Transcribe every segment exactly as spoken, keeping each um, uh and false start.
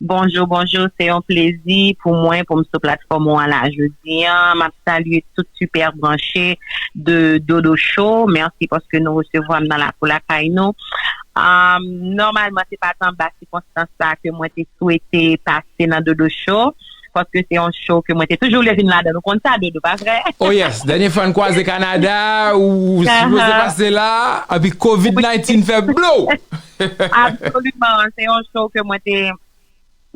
Bonjou, bonjou. Se yon plezi pou mwen pou m sou platfòm ou an la jodi an. M ap salye tout Sipè Branche de Dodo Show. Mèsi paske nou resevwa m nan lakou lakay nou. Um, nòmalman, se pa t anba sikonstans sa ke mwen te swete pase nan Dodo Show, paske se yon show ke mwen te toujou vle vin ladan. Nou konn sa, Dodo, pa vre? Oh yes, dènye fwa n kwaze Kanada, ou sipoze pase la, epi covid nineteen fè blow! Absoliman, se yon show ke mwen te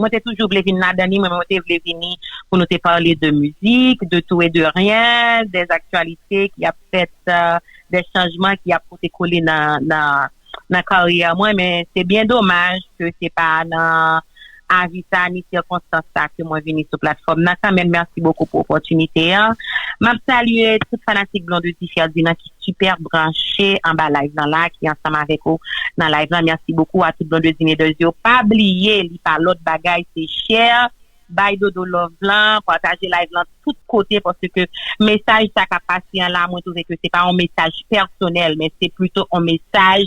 mwen te toujou vle vin ladan li, men mwen te vle vini pou nou te pale de mizik, de tout e de rien, des actualités ki ap fèt, euh, des changements ki ap pote kole nan, nan, nan karyè mwen, men se byen domaj ke se pa nan avi sa ni sikonstans sa ke mwen vini sou platfòm nan kanmenm. Mèsi bokou pou opòtinite an. M ap salye tout fanatik Blondedy Ferdinand ki sipè branche anba live lan la, ki ansanm avèk ou nan live lan. Mèsi bokou a tout Blondedy Naders yo. Pa bliye, li pa lòt bagay, se share, bay Dodo love lan, pataje live lan tout kote, paske mesaj sa k ap pase an la, mwen twouve ke se pa yon mesaj pèsonèl, men se plito yon mesaj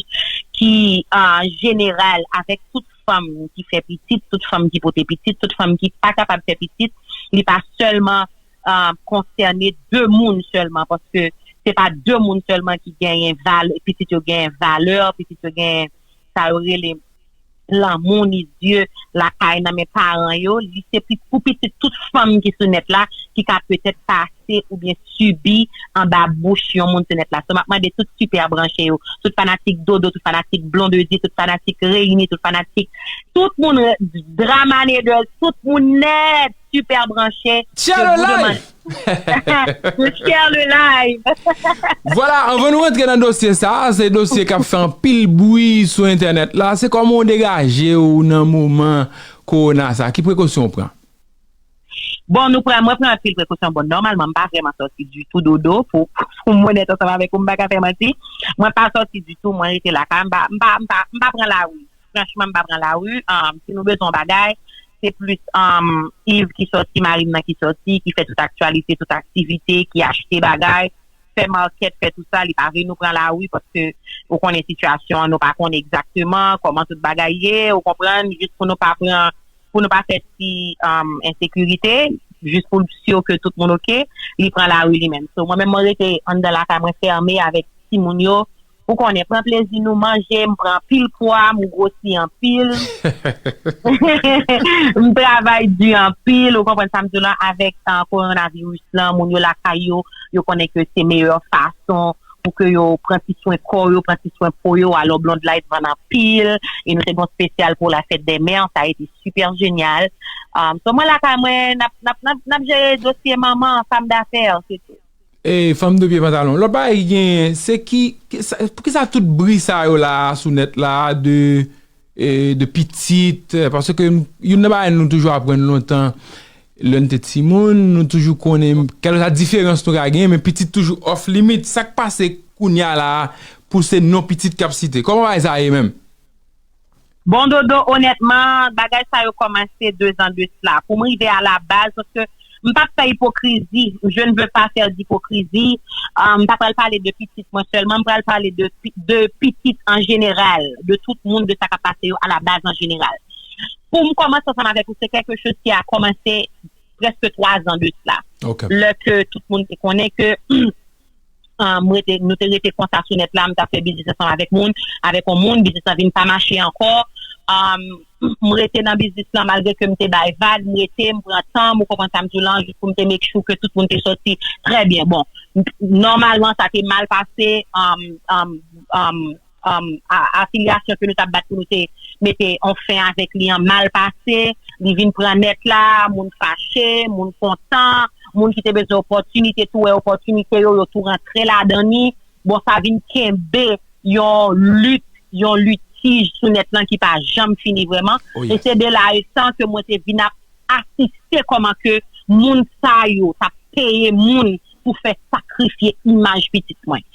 ki, euh, jeneral avèk tout fanm ki fè pitit, tout fanm ki pote pitit, tout fanm ki pa kapab fè pitit. Li pa sèlman, euh, konsène de moun sèlman, paske se pa de moun sèlman ki genyen valè, pitit yo genyen valè, pitit yo genyen sa yo rele lanmou ni dye lakay nan men paran yo. Li se pi-, pou pitit tout fanm ki sou nèt la, ki ka petèt pase oubyen sibi anba bouch yon moun sou nèt la. So, m ap mande tout sipè branche yo, tout fanatik Dodo, tout fanatik Blondedy, tout fanatik Reyini, tout fanatik, tout moun, Drama Naders, tout moun nèt, sipè branche, share le live! Share le live! Vwala, anvan nou rantre nan dosye sa, se dosye k ap fè anpil bri sou entènèt la. Se kòman w degaje w nan moman kowona sa? Ki prekosyon w pran? Bon, nou pran, mwen pran anpil prekosyon. Bon, nòmalman, m pa vrèman sòti ditou, Dodo, pou, pou mwen nèt ansanm avèk ou, m pa ka fè manti. Mwen pa sòti ditou, mwen rete lakay, m pa, m pa, m pa, m pa pran lari. Franchman, m pa pran lari. Um, si nou bezwen yon bagay, se plis, um, Yves ki sòti, mari m nan ki sòti, ki fè tout aktyalite, tout aktivite, ki achte bagay, fè market, fè tout sa, li pa vle nou pran lari paske ou konnen sitiyasyon an, nou pa konnen egzakteman kòman tout bagay ye, ou konprann, jis pou nou pa pran, pou nou pa fè ti, um, ensekirite, jis pou l si ke tout moun oke, li pran lari li menm. So, mwen menm, mwen rete anndan lakay mwen fèmen avèk timoun yo, ou konnen, pran plezi nou, manje, m pran anpil pwa, m gwosi anpil. M travay di anpil, ou konprann sa m di w lan, avèk, uh, kowonaviris lan, moun yo lakay yo, yo konnen ke se meyè fason pou ke yo pran ti swen kò yo, pran ti swen po yo. Alò, Blonde Light vann anpil, e nou te gen yon spesyal pou la fête des mères, sa a été super génial. Um, so, mwen lakay mwen, n ap, n ap, n ap, n ap jere dosye manman, femme d'affaires, se tou. E fanm de pye pantalon. Lòt bagay ki genyen, se ki, ki sa, poukisa tout bri sa yo la sou nèt la de, e, de pitit, e, paske youn nan bagay nou toujou aprann lontan, lè n te timoun, nou toujou konnen kèlkeswa diferans nou ka genyen, men pitit toujou off limit. Sa k pase kounya la pou se non pitit k ap site? Kòman bagay sa ye menm? Bon, Dodo, onètman, bagay sa yo kòmanse de zan de sila. Pou m rive a la baz, paske m p ap fè ipokrizi, je ne veux pas faire d'hypocrisie. Euh, m pa pral pale de pitit mwen sèlman, m pral pale de, pi- de pitit an jeneral, de tout moun, de sa k ap pase yo a la baz an jeneral. Pou m kòmanse ansanm avèk ou, se kèlke choz ki a kòmanse prèske twa zan de sila. Ok. Lè ke tout moun te konnen ke Ah, m rete, nou te rete konsa sou nèt la, m t ap fè biznis ansanm avèk moun, avèk yon moun, biznis lan vin pa mache ankò. Ah, m rete nan biznis lan malgre ke m te bay vag, m rete, m pran tan m, ou konprann sa m di w lan, jis pou m te make sure ke tout moun te sòti trè byen. Bon, m- nòmalman sa te mal pase, ah, ah, ah, um, a- afilyasyon ke nou t ap bat pou nou te mete yon fen avèk li an mal pase. Li vin pran nèt la, moun fache, moun kontan, moun ki te bezwen opòtinite tou wè opòtinite yo, yo tou rantre ladan li. Bon, sa vin kenbe yon lit, yon litij sou nèt lan ki pa janm fini vrèman. Oh, yes. E se de la etan ke mwen te vin ap asiste kòman ke moun sa yo t ap peye moun pou fè sakrifye imaj pitit mwen.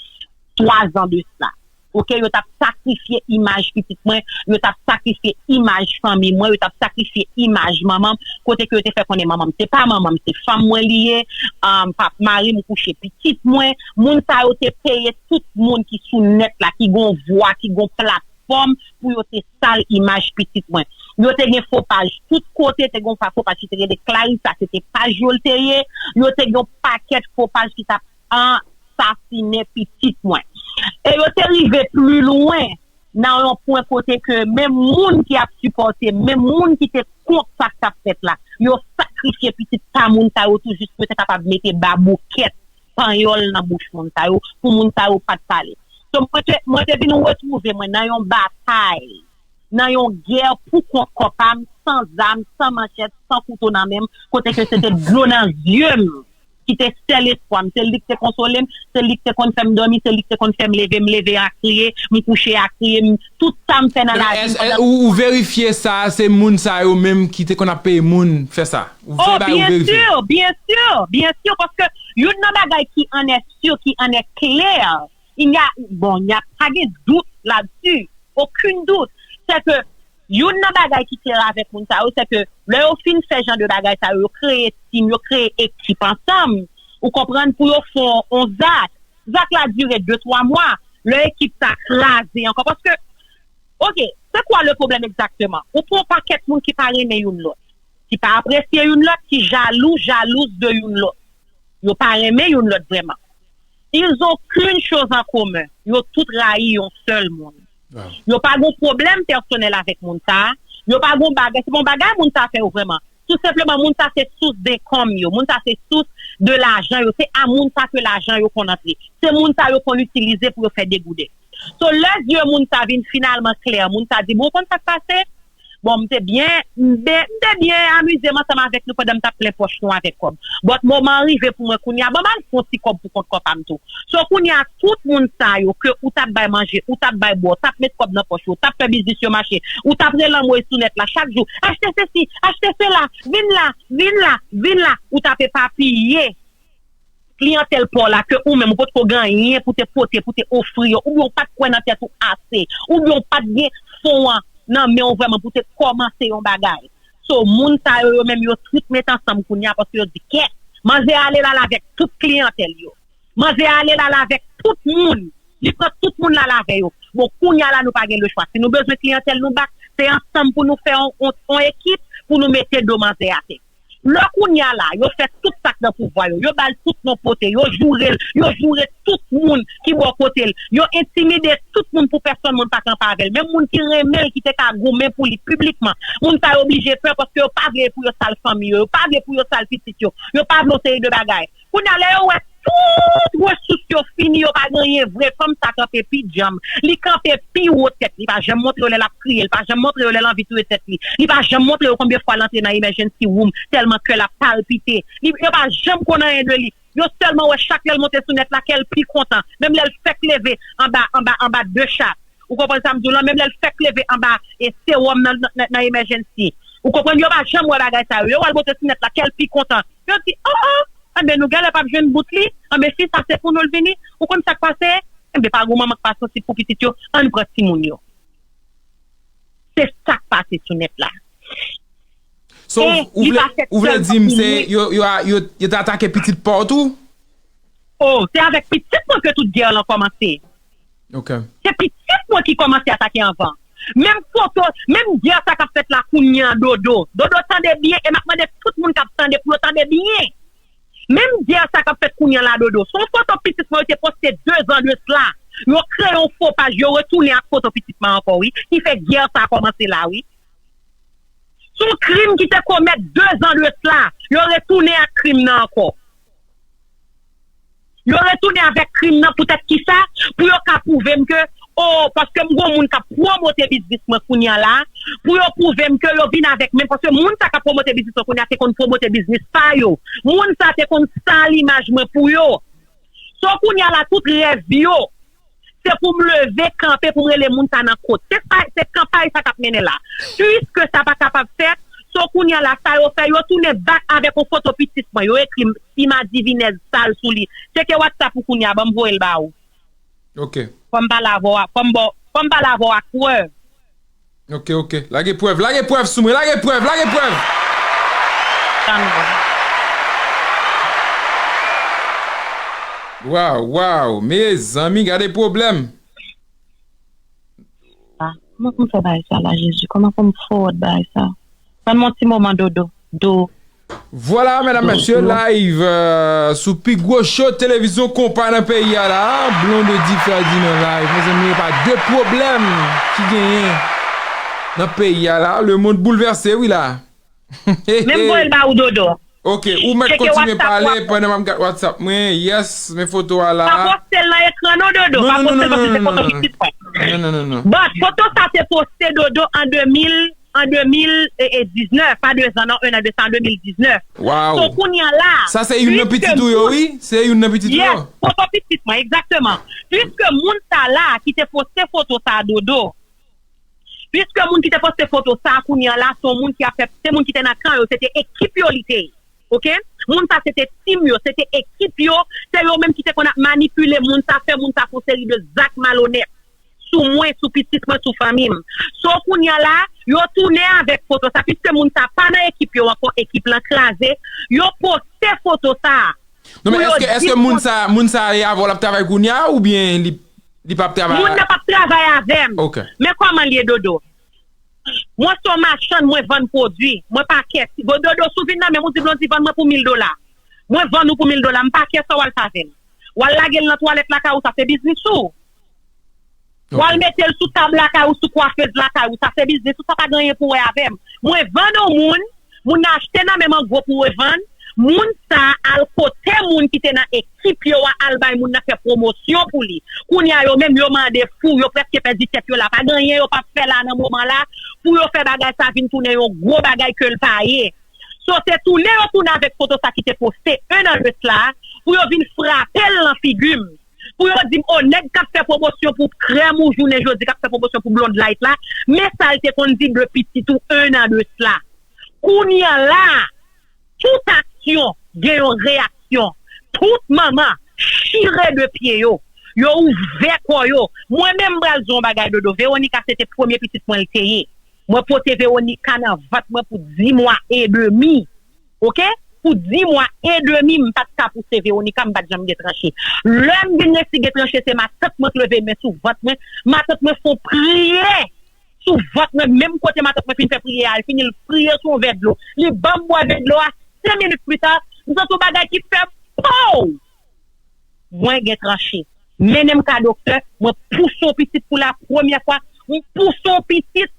Twa zan de sila. Oke, yo t ap sakrifye imaj pitit mwen, yo t ap sakrifye imaj fanmi mwen, yo t ap sakrifye imaj manman m, kote ke yo te fè konnen manman m se pa manman m, se fanm mwen li ye, um, pap mari m kouche pitit mwen. Moun sa yo te peye tout moun ki sou nèt la, ki gon vwa, ki gon plat, platfòm pou yo te sal imaj pitit mwen. Yo te gen fo paj tout kote, te gen yon fo paj ki te rele Clarissa, se te paj yo l te ye. Yo te gen yon pakèt fo paj ki t ap ansasinen pitit mwen. E yo te rive pli lwen nan yon pwen kote ke menm moun ki ap sipòte, menm moun ki te kont sa k t ap fèt la, yo sakrifye pitit pa moun sa yo tou jis pou yo te kapab mete baboukèt panyòl nan bouch moun sa yo, pou moun sa yo pa t pale. So, mwen te, mwen te vin retwouve mwen nan yon batay, nan yon gè pou kont kò pa m, san zam, san manchèt, san kouto nan men m, kote ke se te dlo nan zye m ki te sèl espwa m. Se li ki te konsole m, se li ki te konn fè m dòmi, se li ki te konn fè m leve, m leve a kriye, m kouche a kriye, m, tout sa m fè nan lavi m. Ou, ou verifye sa, se moun sa yo menm ki te konn ap peye moun fè sa? Ou fè bagay ou verifye? Oh, byen si, byen si, byen si, paske youn nan bagay ki annèk si, ki annèk klè, il n'y a, bon, il n'y a pas de doute là-dessus, aucun doute, se ke youn nan bagay ki klè avèk moun sa yo, se ke lè yo fin fè jan de bagay sa yo, yo kreye tim, yo kreye ekip ansanm, ou konprann, pou yo fè yon zak. Zak la dire de twa mwa, lè ekip sa kraze ankò. Paske, oke, c'est quoi le problème exactement? Ou pran yon pakèt moun ki pa renmen youn lòt, ki pa apresye youn lòt, ki jalou, jalouz de youn lòt. Yo pa renmen youn lòt vrèman. Ils ont qu'une chose en commun. Yo tout rayi yon sèl moun. Yo pa gon pwoblèm pèsonèl avèk moun sa a. Yo pa gon bagay, se pa yon bagay moun sa a fè yo vrèman. Tou senpleman, moun sa a se sous denkòm yo. Moun sa a se sous de lajan yo. Se a moun sa a ke lajan yo konn antre. Se moun sa a yo konn itilize pou yo fè degouden. So, lè zye moun sa a vin finalman klè, moun sa a di, bon, ou konn sa k pase? Bon, m te byen, m te, m te byen amize m ansanm avèk nou pandan m t ap plen pòch nou avèk kòb. But moman an rive pou mwen kounye a, ban m al fè yon ti kòb pou kont kò pa m tou. So, kounye a, tout moun sa yo ke ou t ap bay manje, ou t ap bay bwè, ou t ap met kòb nan pòch yo, ou t ap fè biznis yo mache, ou t ap rele anmwey sou nèt la chak jou, achte sesi, achte sela, vin la, vin la, vin la, ou t ap epapiye kliyantèl pa w la ke ou menm ou potko gen anyen pou te pote, pou te ofri yo, oubyen ou pa t kwè nan tèt ou ase, oubyen ou pa t gen fon an nan men w vrèman pou te kòmanse yon bagay. So, moun sa yo, yo menm, yo tout met ansanm kounye a paske yo di, kèt, manzè ale la l avèk tout kliyantèl yo. Manzè ale la l avèk tout moun. Li pran tout moun la l avè yo. Bon, kounye a la, nou pa gen lechwa. Si nou bezwen kliyantèl nou back, se ansanm pou nou fè yon, yon, yon ekip pou nou mete do manzè atè. Lè kounye a la, yo fè tout sa k nan pouvwa yo. Yo ba l tout non pote, yo joure l, yo joure tout moun ki bò kote l. Yo entimide tout moun pou pèsonn moun pa kanpe avè l. Menm moun ki renmen l, ki te ka goumen pou li piblikman. Moun sa yo oblije pè paske yo pa vle pou yo sal fanmi yo, yo pa vle pou yo sal pitit yo, yo pa vle yon seri de bagay. Kounye a, lè yo wè tout resous yo fini, yo pa gen anyen vre, fanm sa kanpe pi djanm. Li kanpe pi wo tèt li, li pa janm montre yo lè l ap kriye, li pa janm montre yo lè l anvi touye tèt li. Li pa janm montre yo konbyen fwa l antre nan emergency room tèlman kè l ap palpite. Li, yo pa janm konn anyen de li. Yo sèlman wè chak lè l monte sou nèt la, kè l pi kontan. Menm lè l fèk leve anba, anba, anba de chat. Ou konprann sa m di w lan? Menm lè l fèk leve anba e sewòm nan, nan, nan emergency. Ou konprann? Yo pa janm wè bagay sa yo. Yo wè l monte sou nèt la, kè l pi kontan. Yo di, oh, oh, enben nou genlè p ap jwenn bout li. Enben si sa se pou nou l vini, ou konn sa k pase? Enben pa gon manman k pa sansib pou pitit yo, ann pran timoun yo. Se sa k pase sou nèt la. So, ou vle, ou vle di m se yo, yo, yo, yo te atake pitit pa w tou? Oh, se avèk pitit mwen ke tout gè lan kòmanse. Ok. Se pitit mwen ki kòmanse atake anvan. Menm foto, menm gè sa k ap fèt la kounye a, Dodo. Dodo, tande byen, e m ap mande tout moun k ap tande pou yo tande byen. Menm gè sa k ap fèt kounye a la, Dodo. Se yon foto pitit mwen yo te poste de zan de sla. Yo kreye yon fo paj, yo retounen ak foto pitit mwen ankò, wi. Ki fè gè sa kòmanse la, wi. Se yon krim ki te komèt de zan de sla. Yo retounen ak krim nan ankò. Yo retounen avèk krim nan poutèt kisa? Pou yo ka pwouve m ke, oh, paske m gon moun k ap pwomote biznis mwen kounye a la, pou yo pwouve m ke yo vin avèk men, paske moun sa k ap pwomote biznis mwen kounye a te konn pwomote biznis pa yo. Moun sa te konn sal imaj mwen pou yo. So kounye a la, tout rèv yo, se pou m leve kanpe, pou m rele moun sa nan kot. Se sa, se kanpay sa k ap mennen la. Piske sa pa kapab fèt, so kounye a la, sa yo fè, yo tounen back avèk yon foto pitit mwen. Yo ekri m, Sima Divinèz sal sou li. Tcheke WhatsApp ou kounye a, ban m voye l ba ou. Ok. Fò m pale avè w, fò m ba w, fò m pale avè w ak prèv. Ok, ok. Lage prèv, lage prèv sou mwen, lage prèv, lage prèv! Tann mwen. Waw, waw, mezanmi, gade pwoblèm. Ah. Kòman pou m fè bagay sa la, Jezi? Kòman pou m fowòd bagay sa? Ban m yon ti moman, Dodo. Do. Vwala, medam, mesye, live euh, sou pi gwo show televizyon konpa nan peyi a la. Blondedy Ferdinand live. Mezanmi, pa de pwoblèm ki genyen nan peyi a la. Lemonn boulvèse, wi la. Men m voye l ba ou, Dodo. Ok, ou mèt kontinye pale pandan m ap gad WhatsApp mwen. Yes, men foto a la. Pa poste l nan ekran non, Dodo. Pa poste l paske se foto pitit mwen. Non, non, non, non. But foto sa te poste, Dodo, an de mil, an de mil diznèf, pa de zan non, en an de sa, an de mil diznèf. Wow. So kounye a la. Sa se youn nan pitit ou yo, wi? Se youn nan pitit ou yo? Yes, foto pitit mwen, egzakteman. Piske moun sa la ki te poste foto sa, Dodo, piske moun ki te poste foto sa kounye a la, se yon moun ki ap fè, se moun ki te nan kan yo, se te ekip yo li te ye. Ok? Moun sa se te team yo, se te ekip yo, se yo menm ki te konn ap manipile moun sa, fè moun sa fè yon seri de zak malonèt sou mwen, sou pitit mwen, sou fanmi m. So kounye a la, yo tounen avèk foto sa, piske moun sa pa nan ekip yo ankò, ekip lan kraze, yo poste foto sa. Non, men èske, èske moun sa, moun sa e avè w l ap travay kounye a oubyen li, li p ap travay? Moun nan p ap travay avè m. Ok. Men kòman l ye, Dodo? Mwen se yon machann, mwen vann pwodui. Mwen pa kè. Dodo, si w vin nan men m, ou di Blondedy vann mwen pou mil dola. Mwen vann ou pou mil dola. M pa kè sa w al fè avè l. W al lage l nan twalèt lakay ou, sa se biznis ou. W al mete l sou tab lakay ou, sou kwafez lakay ou, sa se biznis ou, sa pa gen anyen pou wè avè m. Mwen vann yon moun, moun nan achte nan men m an gwo pou revann, moun sa al kote moun ki te nan ekip yo a, al bay moun nan fè pwomosyon pou li. Kounye a yo menm yo mande fou, yo prèske pèdi tèt yo la, pa gen anyen yo p ap fè la nan moman la pou yo fè bagay sa vin tounen yon gwo bagay ke l pa ye. So se tounen yo tounen avèk foto sa ki te poste en an de sla pou yo vin frape l nan figi m. Pou yo di m, o, nèg k ap fè pwomosyon pou krèm ou jounen jodi, k ap fè pwomosyon pou Blonde Light la, men sa l te konn di de pitit ou en an de sla. Kounye a la, tout aksyon gen yon reyaksyon. Tout manman chire de pye yo. Yo ouvè kò yo. Mwen menm m pral di w yon bagay, Dodo. Veronica se te premye pitit mwen l te ye. Mwen pote Veronica nan vant mwen pou dis mwa edmi. Ok? Pou dis mwa edmi, m pa t ka pouse Veronica, m pa t janm gen tranche. Lè m vin resi gen tranche, se matant mwen k leve men sou vant mwen. Matant mwen fè yon priyè sou vant mwen, menm kote matant mwen fin fè priyè a, l fini l priyè sou yon vè dlo. Li ban m bwè vè dlo a, senk minit pita, m santi yon bagay ki fè pow! Mwen gen tranche. Mennen m ka doktè, mwen pouse yon pitit pou la premyè fwa, m pouse yon pitit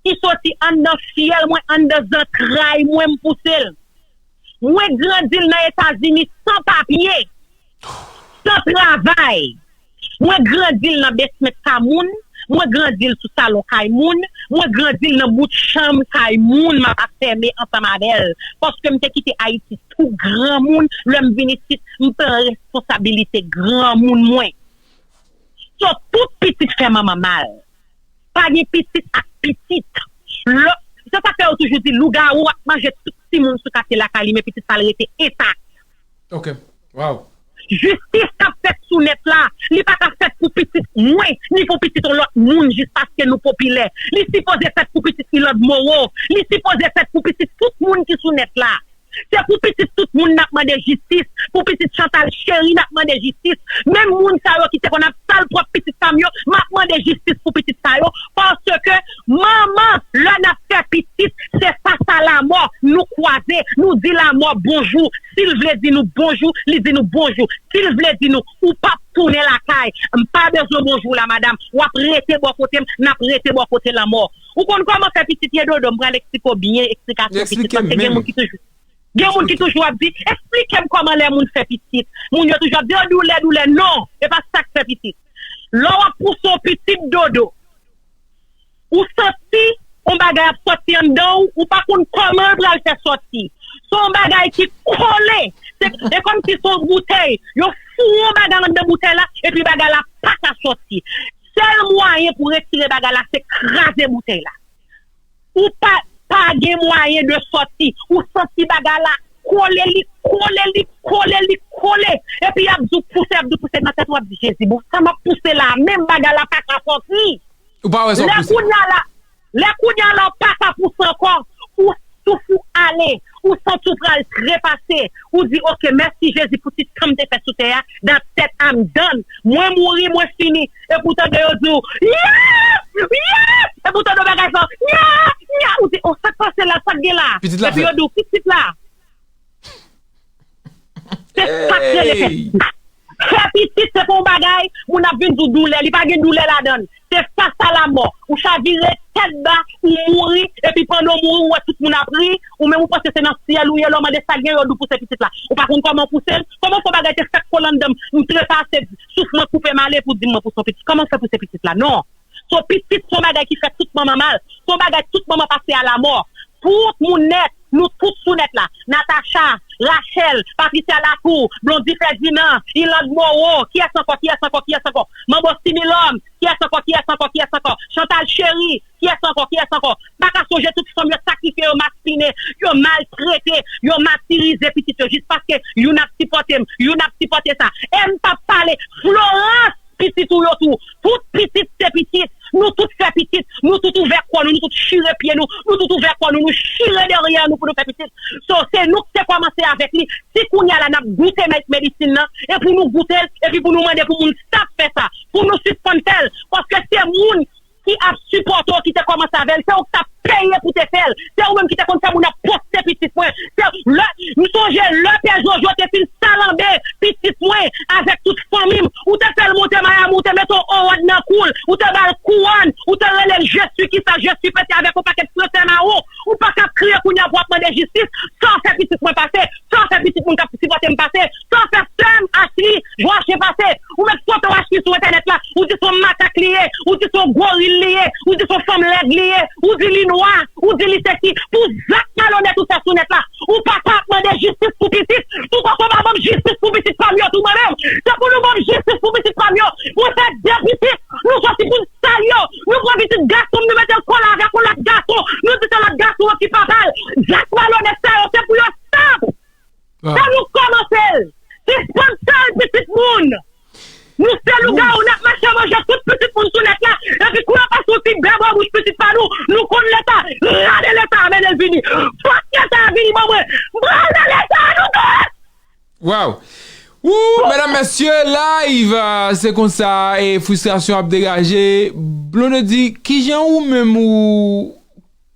ki soti anndan fyèl mwen, anndan zantray mwen, m pouse l. Mwen grandi l nan Etazini san papye, san travay. Mwen grandi l nan besment ka moun, mwen grandi l sou salon kay moun, mwen grandi l nan bout chanm kay moun m ap afème ansanm avè l. Paske m te kite Ayiti tou granmoun, lè m vin isit, m pran responsabilite granmoun mwen. So, tout pitit fè manman mal. Pa gen pitit ak pitit. Lò, se sa k fè yo toujou di lougawou ap manje tout timoun sou katye lakay li, men pitit pa l rete entak. Ok. Wow. Jistis k ap fèt sou nèt la, li pa ka fèt pou pitit mwen, ni pou pitit yon lòt moun, jis paske nou popilè. Li sipoze fèt pou pitit Ilòd Moreau, li sipoze fèt pou pitit tout moun ki sou nèt la. Se pou pitit tout moun n ap mande jistis, pou pitit Chantal Chery n ap mande jistis. Menm moun sa yo ki te konn ap sal pwòp pitit pa m yo, m ap mande jistis pou pitit sa yo, paske manman, lè n ap fè pitit, se fas a lamò, nou kwaze, nou di lamò bonjou, si l vle di nou bonjou, li di nou bonjou, si l vle di nou, ou p ap tounen lakay, m pa bezwen bonjou w la, madanm, w ap rete bò kote m, n ap rete bò kote lanmò. Ou konn kòman fè pitit ye, Dodo? M pral eksplike w byen eksplikasyon pitit, paske gen moun ki toujou Gen moun ki toujou ap di, eksplike m kòman lè moun fè pitit. Moun yo toujou ap di, o, doulè, doulè. Non, e pa sa k fè pitit. Lè w ap pouse yon pitit, Dodo, ou santi yon bagay ap sòti anndan w, ou pa konn kòman l pral fè sòti. Se yon bagay ki kole. Se, e kòmsi se yon boutèy. Yo foure yon bagay anndan boutèy la, epi bagay la pa ka sòti. Sèl mwayen pou retire bagay la, se kraze boutèy la. Ou pa, pa gen mwayen de sòti. Ou santi bagay la kole, li kole, li kole, li kole. Epi y ap di w pouse, y ap di w pouse nan tèt ou, w ap di, Jezi, bon, sa m ap pouse la, menm bagay la pa ka sòti. Ou pa wè sa w pouse. Lè kounye a la, lè kounye a la, w pa ka pouse ankò. Ou souf ou ale. Ou santi w pral trepase. Ou di, oke, mèsi Jezi pou ti tan m te fè sou tè a. That's it, I'm done. Mwen mouri, mwen fini. Epi w tande yo di w, yes! Yes! Epi w tande yon bagay fè, nya, nya, ou di, o, sa k pase la, sa k gen la? Epi yo di w, pitit la. Se sa k rele fè pitit. Fè pitit, se pa yon bagay, moun ap vin di w doulè, li pa gen doulè ladan l. Se fas a lamò. Ou chavire tèt ba, ou mouri, epi pandan w mouri, ou wè tout moun ap ri, ou menm ou panse se nan syèl ou ye, lè w mande sa k gen, yo di w pouse pitit la. Ou pa konn kòman w pouse l? Kòman fè yon bagay te fèk kole anndan m, m trepase, souf mwen koupe m ale pou w di m mwen pouse yon pitit? Kòman w fè pouse pitit la? Non. So, pitit se yon bagay ki fè tout manman mal. Se yon bagay tout manman pase a lamò. Tout moun nèt, nou tout sou nèt la. Natacha, Rachel, Patricia Latour, Blondy Ferdinand, Yolande Moreau, kiyès ankò, kiyès ankò, kiyès ankò? Manbo Similòm, kiyès ankò, kiyès ankò, kiyès ankò? Chantal Chery, kiyès ankò, kiyès ankò? M pa ka sonje tout fanm yo sakrifye, yo maspinen, yo maltrete, yo matirize pitit yo jis paske youn ap sipòte m, youn ap sipòte sa. E m p ap pale Florence, pitit ou yo tou. Tout pitit se pitit. Nou tout fè pitit. Nou tout ouvè kò nou, nou tout chire pye nou, nou tout ouvè kò nou, nou chire dèyè nou pou nou fè pitit. So, se nou ki te kòmanse avèk li. Si kounye a la n ap goute med-, medisin nan, e pou nou goute l, epi pou nou mande pou moun stop fè sa, pou nou sispann fè l, paske se moun ki ap sipòte w ki te kòmanse avè l, se ou ki t ap peye pou te fè l, se ou menm ki te konn fè moun ap poste pitit mwen. Se lè, m sonje lè Pè Jojo te fin salanbe pitit mwen avèk tout fanmi m, ou te fè l monte Miami, ou te mete yon owòd nan kou l, ou te ba l kouwòn, ou te rele l je suis kisa, je suis pete avèk yon pakèt franse mawon. Ou pa ka ap kriye kounye a pou w ap mande jistis. Sa w fè pitit mwen pase, sa w fè pitit moun k ap sipòte m pase, sa w fè sè m Ashley Joachim pase. Ou met foto Ashley sou entènèt la, ou di se yon makak li ye, ou di se yon goril li ye, ou di se yon fanm lèd li ye, ou di li nwa, ou di li sesi, pou zak malonèt ou fè sou nèt la, ou pa ka ap mande jistis pou pitit, ou poko ba ban m jistis pou pitit pa m yo tou mwen menm. Se pou nou ban m jistis pou pitit pa m yo. Mwen fè de pitit, nou soti pou n sal yo, nou pran pitit gason m, nou mete l kole avèk yon lòt gason, nou di se lòt gason an ki papa l. Zak malonèt sa yo, se pou yo stop. Fò nou kòmanse l. Sispann sal pitit moun. Nou se lougawou, n ap mache manje tout pitit moun sou nèt la. Epi kou yo pase yon ti bèbò bouch pitit pa nou, nou konn Leta. Rale Leta a, mennen l vini. Fòk Leta a vini ban mwen. Rale Leta a, nou tout! Waw! Wou, medam, mesye, live, ah, se konsa, e fristrasyon ap degaje. Blondedy, kijan ou menm ou,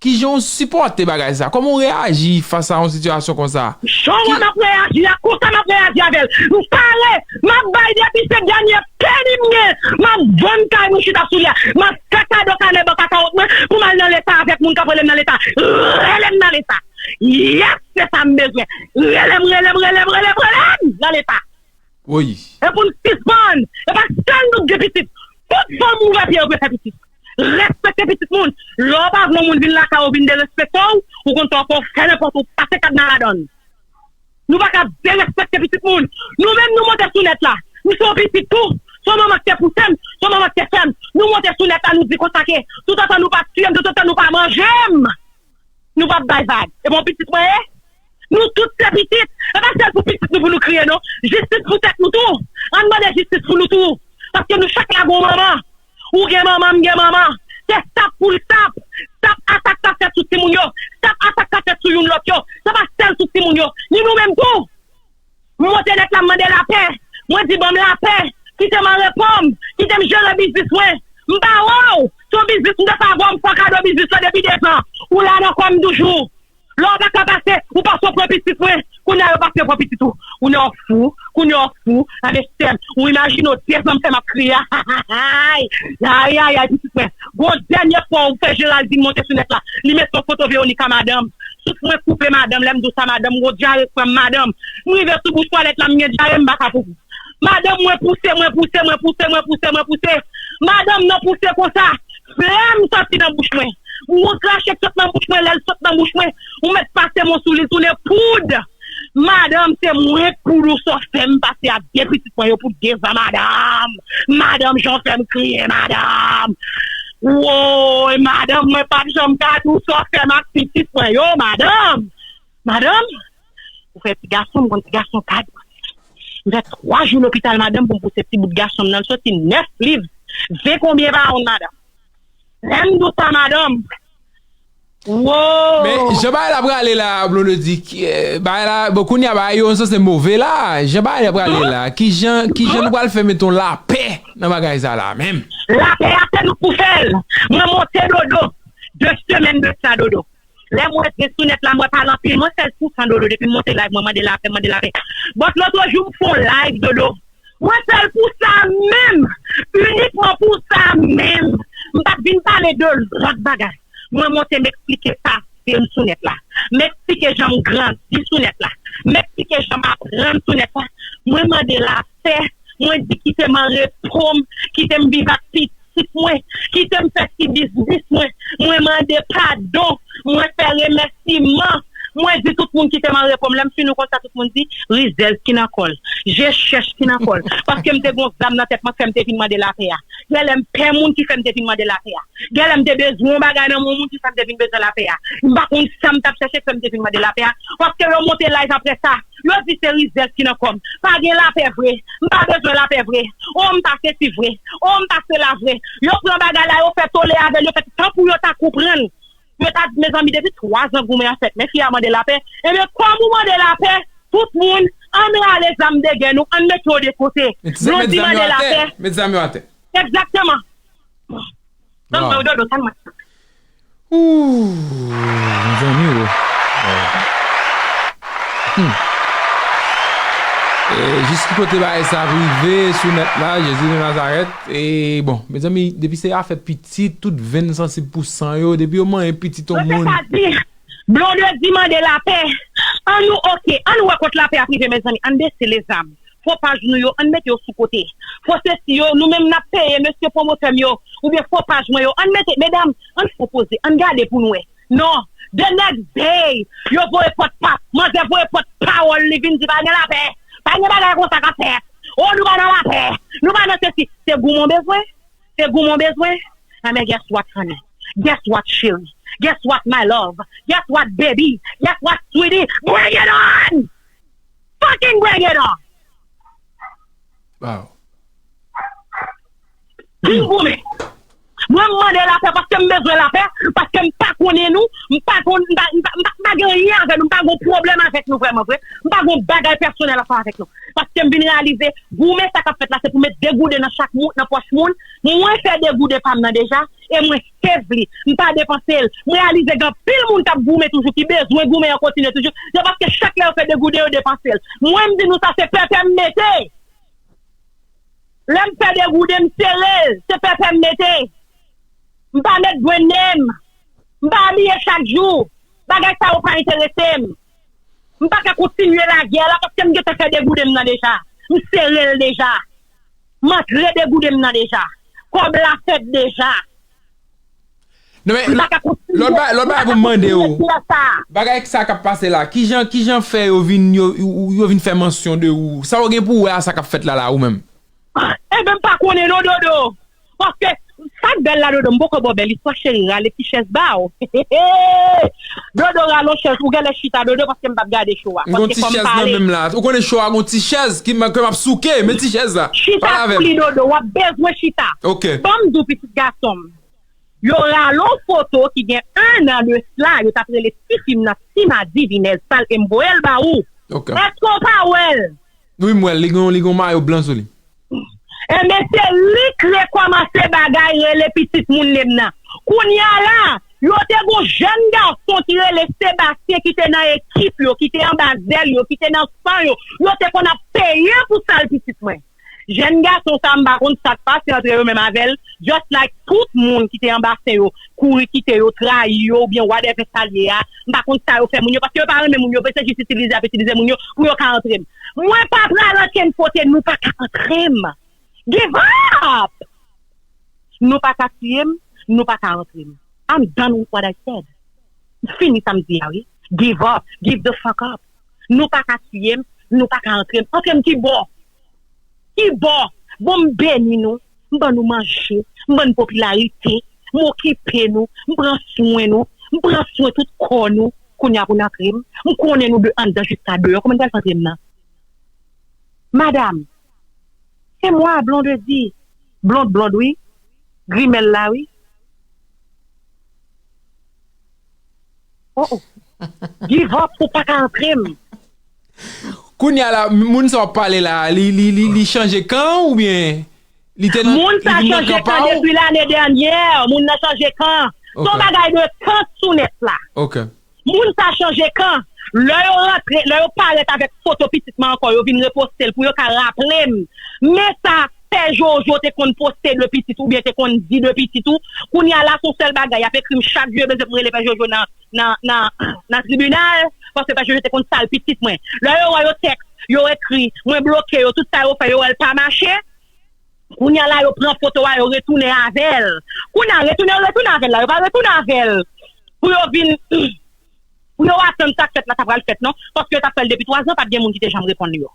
kijan ou sipòte bagay sa? Kòman ou reyaji fas a yon sitiyasyon konsa? Jan w ap reyaji a, konsa m ap reyaji avè l. M pare, m ap bay depi se dènye peni m gen. M ap vann kay mwen chita sou li a. M ap fè kado kanè bank akawont mwen pou m al nan Leta avèk moun k ap rele m nan Leta. Rele m nan Leta. Yes, se sa m bezwen. Rele m, rele m, rele m, rele m, rele m nan Leta. Wi. E pou n sispann. E pa sèl nou k gen pitit. Tout fanm ouvè pye yo dwe fè pitit. Respekte pitit moun. Lè w pa vle yon moun vin lakay ou vin derespekte w, ou konn sa w fè, w fè nenpòt ou pase kadna ladan l. Nou pa ka derespekte pitit moun. Nou menm nou monte sou nèt la. M se yon pitit tou. Se yon manman ki te pouse m, se yon manman ki te fè m. Nou monte sou nèt la, nou di konsa ke toutotan nou pa tiye m, toutotan nou pa manje m, nou p ap bay vag. E bon pitit mwen ye? Nou tout se pitit. E pa sèl pou pitit nou pou nou kriye non. Jistis pou tèt nou tou. Ann mande jistis pou nou tou. Paske nou chak la gon manman. Ou gen manman, m gen manman. Se sap pou l sap. Sap a sa k ka fèt sou timoun yo. Sap a sa k ka fèt sou youn lòt yo. Se pa sèl sou timoun yo. Ni nou menm tou. M monte nèt la, m mande lapè. Mwen di ban m lapè. Kite m anrepo m. Kite m jere biznis mwen. M pa wè w. Se yon biznis m te pa wè w, m fè w kado biznis lan depi dezan. Ou la nan kò m toujou. Lè w pa ka pase, ou pase w pran pitit mwen. Kounye a yo pase yo pran pitit ou. Kounye a w fou, kounye a w fou. Gade sè m, ou imajine w dezan m fè m ap kriye a. Ayayay, pitit mwen. Gon dènye fwa ou fè Geraldine monte sou nèt la. Li mete yon foto Veronica madanm. Souf mwen koupe madanm, lè m di w sa madanm, gon dyare k pran m madanm. M rive sou bouch twalèt la, m gen dyare, m pa ka poupou. Madanm mwen pouse, mwen pouse, mwen pouse, mwen pouse, mwen pouse. Madanm nan pouse konsa. Flèm soti nan bouch mwen. Mwen krache k sot nan bouch mwen, lè l sot nan bouch mwen, ou mèt pase men w sou li, l tounen poud. Madanm, se mwen k poud ou sa w fè m pase ak de pitit mwen yo pou dezan, madanm. Madanm, jan w fè m kriye, madanm. Woy, madanm, mwen p ap janm ka di w sa w fè m ak pitit mwen yo, madanm. Madanm, ou fè ti gason, m konn ti gason kad. M fè twa jou lopital, madanm, pou m pouse ti bout gason m nan, l soti nèf liv, ven konbyen paon, madanm. Lè m di w sa, madanm, Wow! Men, jan bagay la prale la, Blondedy, ki, eh, bagay la, bon, kounye a bagay yo sanse move la, jan bagay la prale la, kijan, kijan nou pral fè met yon lapè nan bagay sa la menm? Lapè a se nou k pou fè l. Mwen monte Dodo, de semèn de sa Dodo. Lè m wè gen sou nèt la, mwen pale anpil, mwen fè l tou san Dodo, depi m monte live, mwen mande lapè, mande lapè. But lòt jou m fè yon live Dodo, mwen fè l pou sa menm, inikman pou sa menm. M pa t vin pale de lòt bagay. Mwen monte m eksplike pase m sou nèt la. M eksplike jan m grandi sou nèt la. M eksplike jan m aprann sou nèt la. Mwen mande lapè. Mwen di kite m an repo m, kite m viv ak pitit mwen, kite m fè ti biznis mwen. Mwen mande padon, mwen fè remèsiman. Mwen di tout moun kite m an repo m. Lè m fin konsa, tout moun di, Rizèz ki nan kò l. Je chèch ki nan kò l. Paske m te gon zam nan tèt mwen k fè m te vin mande lapè a. Genlè m pè moun ki fè m te vin mande lapè a. Genlè m te bezwen yon bagay nan men yon moun ki fè m te vin bezwen lapè a. M pa konn sa m t ap chèche k fè m te vin mande lapè a. Paske yo monte live apre sa, yo di se rizèz ki nan kò m. Pa gen lapè vre. M pa bezwen lapè vre. O m pa sesi vre. O m pa sela vre. Yo pran bagay la, yo fè tole avè l, yo fè tankou yo ta konprann. Yo ta di, mezanmi, depi twa zan goumen an fèt, men fi a mande lapè. Ebyen, kòm ou mande lapè, tout moun, ann rale zam de gè nou, ann mete yo de kote. Blondy mande lapè. Met zam yo atè. Egzakteman. Donk, mwen, Dodo, sa n mwen. Ooh, mezanmi, o. Hmm. E, jis ki kote bagay sa ap rive sou nèt la, Jezi de Nazarèt. E, bon, mezanmi, depi se afè pitit, tout venn sansib pou san yo, depi yo manyen pitit yon moun. Mwen te ka di, Blondedy mande lapè. An nou oke, an nou wè kot lapè ap rive, mezanmi. Ann bese lezam. Fo paj nou yo, ann mete yo sou kote. Fo sesi yo, nou menm n ap peye mesye pwomotè m yo, oubyen fo paj mwen yo, ann mete, medam, ann fon poze, ann gade pou n wè. Non, the next day, yo voye pòt pap, manzè voye pòt pawòl li vin di pa gen lapè, pa gen bagay konsa k ap fèt. O nou pa nan lapè, nou pa nan sesi, se goumen w bezwen, se goumen w bezwen. Anben guess what honey, guess what cheri, guess what my love, guess what baby, guess what sweetie, bring it on! Fucking bring it on! Wow. Vin goumen. Mwen m mande lapè paske m bezwen lapè, paske m pa konnen nou, m pa konn, m pa, m pa, m pa, m pa gen anyen avè nou, m pa gon pwoblèm avèk nou vrèman vre, m pa gon bagay pèsonèl ansanm avèk nou. Paske m vin reyalize, goumen sa k ap fèt la, se pou met de gouden nan chak moun, nan pòch moun. Mwen fè de gouden pa m nan deja, e mwen save li. M pa depanse l. M reyalize gen anpil moun k ap goumen toujou, ki bezwen goumen an kontinye toujou. Se paske chak lè yo fè de gouden, yo depanse l. Mwen, m di nou sa, se pèpè m mete. Lè m fè de gouden, m sere l. Se pèpè m mete. M pa met brand name. M pa abiye chak jou. Bagay sa yo pa enterese m. M pa ka kontinye lagè la paske m gentan fè de gouden m nan deja. M sere l deja. M antre de gouden m nan deja. Kòb la fèt deja. Non men, lòt bagay pou m mande w, bagay sa k ap pase la, kijan, kijan fè yo vin, yo, yo vin fè mansyon de ou? Sa w gen pou w wè a sa k ap fèt la la ou menm? Enben m pa konnen non Dodo. Paske sa k bèl la Dodo, m poko ba w bèl istwa cheri, rale ti chèz ba w. Dodo rale yon chèz, ou genlè chita Dodo paske m p ap gade cho a. M gon ti chèz nan men m la. Ou konnen cho a gon ti chèz ki m, ke m ap souke, men ti chèz la. Chita sou li Dodo, w ap bezwen chita. Ok. Ban m di w pitit gason m. Yo rale yon foto ki gen ennan de sla, yo t ap rele tifi m nan Tima Divinèz Sal e m voye l ba ou. Ok. Èske w pa wè l? Wi, m wè l. Li gen, li gen yon mayo blan sou li. Enben, se li k rekòmanse bagay rele pitit moun ne m nan. Kounye a la, yo te gon jèn gason ki rele Sebastyen ki te nan ekip yo, ki te anba zèl yo, ki te nan san yo. Yo te konn ap peye pou sal pitit mwen. Jèn gason sa, m pa konn sa k pase antre yo menm avè l, just like tout moun ki te anba sen yo, kouri kite yo, trayi yo, oubyen whatever sa l ye a, m pa konn sa yo fè moun yo, paske yo pa renmen moun yo vre, se jis itilize y ap itilize moun yo pou yo ka antre m. Mwen pa pral ankenn kote, nou pa ka antre m. Give up! Nou pa ka tiye m, nou pa ka antre m. I'm done with what I said. M fini sa m di a wi. Give up, give the fuck up. Nou pa ka tiye m, nou pa ka antre m. Antre m ki bò? Ki bò? Bon, m beni nou, m ban nou manje, m ban nou popilarite, m okipe nou, m pran swen nou, m pran swen tout kò nou. Kounye a pou n antre m, m konnen nou de anndan jiska deyò. Kòman n pral fè antre m nan? Madam, se mwa Blondedy. Blond blond wi. Grimèl la wi. Oh, oh. Give up, ou pa ka antre m. Kounye a la, moun sa w ap pale la, li, li, li, li chanje kan oubyen li te nan, Moun li sa vin nan chanje kan pa kan w? Depi lane dènyè, moun nan chanje kan. Se yon Ok. Bagay de kan sou nèt la. Ok. Moun sa chanje kan. Lè yo rantre, lè yo parèt avèk foto pitit mwen ankò, yo vin reposte l pou yo ka raple m. Men sa Pè Jojo te konn poste de pitit oubyen te konn di de pitit ou. Kounye a la, se yon sèl bagay, y ap ekri m chak jou, yo bezwen pou m rele Pè Jojo nan, nan, nan, nan tribinal, paske Pè Jojo te konn sal pitit mwen. Lè yo wè yo tèks, yo ekri, mwen bloke yo, tout sa yo fè, yo wè l pa mache. Kounye a la, yo pran foto a, yo retounen avè l. Kounye a, retounen, yo retounen avè l la, yo pa retounen avè l pou yo vin, pou yo atann sa k fèt la, sa pral fèt non, paske yo t ap fè l depi twa zan, pa t gen moun ki te janm reponn yo.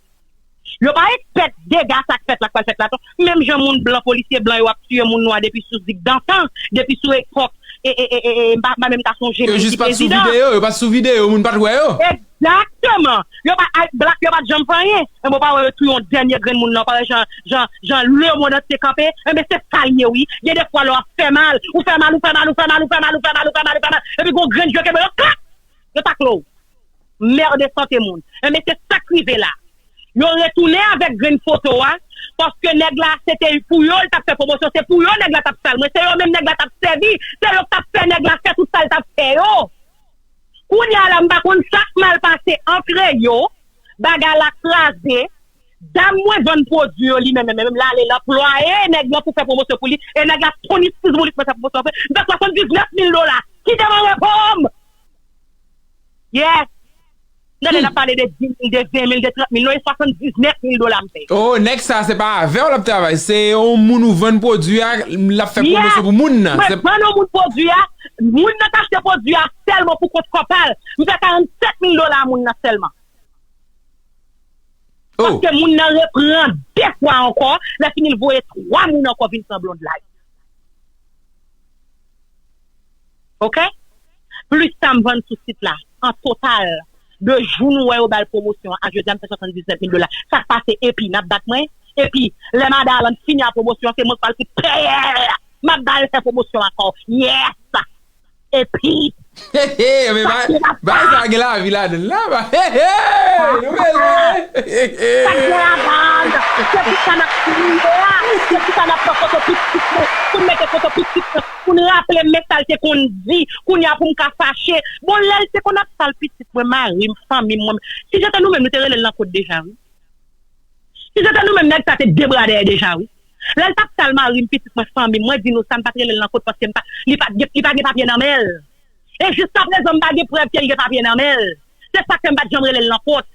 Yo pa ekspèt dega sa k fèt la, k pral fèt la non. Menm jan moun blan, polisye blan yo ap tiye moun nwa depi sou zigdantan, depi sou epòk, e, e, e, e, e, m pa, m pa menm ka sonje Yo moun jis ki pa t sou prezidan. Videyo, yo pa t sou videyo, moun pa t wè yo. Egzakteman. Yo pa, ay, blak yo pa t janm fè anyen. Enben, w pa wè yo touye yon dènye grenn moun nan, w pa wè jan, jan, jan lemonn antye kanpe. Enben, se sa l ye, wi. Gen de fwa lè w ap fè mal, ou fè mal, ou fè mal, ou fè mal, ou fè mal, ou fè mal, ou fè mal, ou fè mal, ou fè mal, ou fè mal. Epi gon grenn je kenbe yo, klak! Yo takle w. Mède sante moun. Enben, se sa k rive la. Yo retounen avèk grenn foto a, paske nèg la, se te pou yo l t ap fè pwomosyon, se pou yo nèg la t ap sal mwen, se yo menm nèg la t ap sèvi, se yo k t ap fè nèg la fè tout sa l t ap fè yo. Kounye a la, m pa konn sa k mal pase antre yo, bagay la kraze, dam mwen vann pwodui yo li menm, menm, menm, l ale l anplwaye nèg lan pou fè pwomosyon pou li, e nèg la tonnistiz pou li k fè pwomosyon pou li, m fè swasanndiznèf mil dola, kite m an repo m! Yes! Tande n ap pale de dis mil, de ven mil, de trant mil, non, e swasanndiznèf mil dola m fè. Oh, nèg sa se pa avè w l ap travay, se yon moun ou vann pwodui a, l ap fè pwomosyon pou moun nan. Mwen Se vann yon moun pwodui a, moun nan k achte pwodui a sèlman pou kont kò pa l, m fè karannsèt mil dola a moun nan sèlman. Oh, Paske moun nan repran de fwa ankò, lè fini l voye twa moun ankò vin pran blond la. Ok? Plis sa m vann sou sit la, an total, de jou nou wè yo ba l pwomosyon an, a jodi a m fè swasanndiznèf mil dola. Sa k pase epi, n ap bat mwen? Epi, lè Mada Alan fini a pwomosyon an, se mwen k pral fout peye l. M ap ba l fè pwomosyon ankò. Yes! Epi, men bay sa gen lavi ladan l la. Ba, nou bezwen. Sa k gen ladan, se pou sa n ap kriye a, se pou sa n ap pran foto pitit mwen, pou n mete foto pitit mwen, pou n raple m men sa l te konn di, kounye a pou m ka fache. Bon, lè l te konn ap sal pitit mwen, mari m, fanmi m, mwen, si se te nou menm, nou te rele l nan kot deja, wi. Si se te nou menm, nèg sa te de bra dèyè deja, wi. Lè l t ap sal mari m, pitit mwen, fanmi m, mwen di nou sa, m pa t rele l nan kot paske m pa, li pa t gen, li pa gen papye nan men l. E jiskaprezan, m pa gen prèv ke l gen papye nan men l. Se sa k fè m pa t janm rele l nan kot.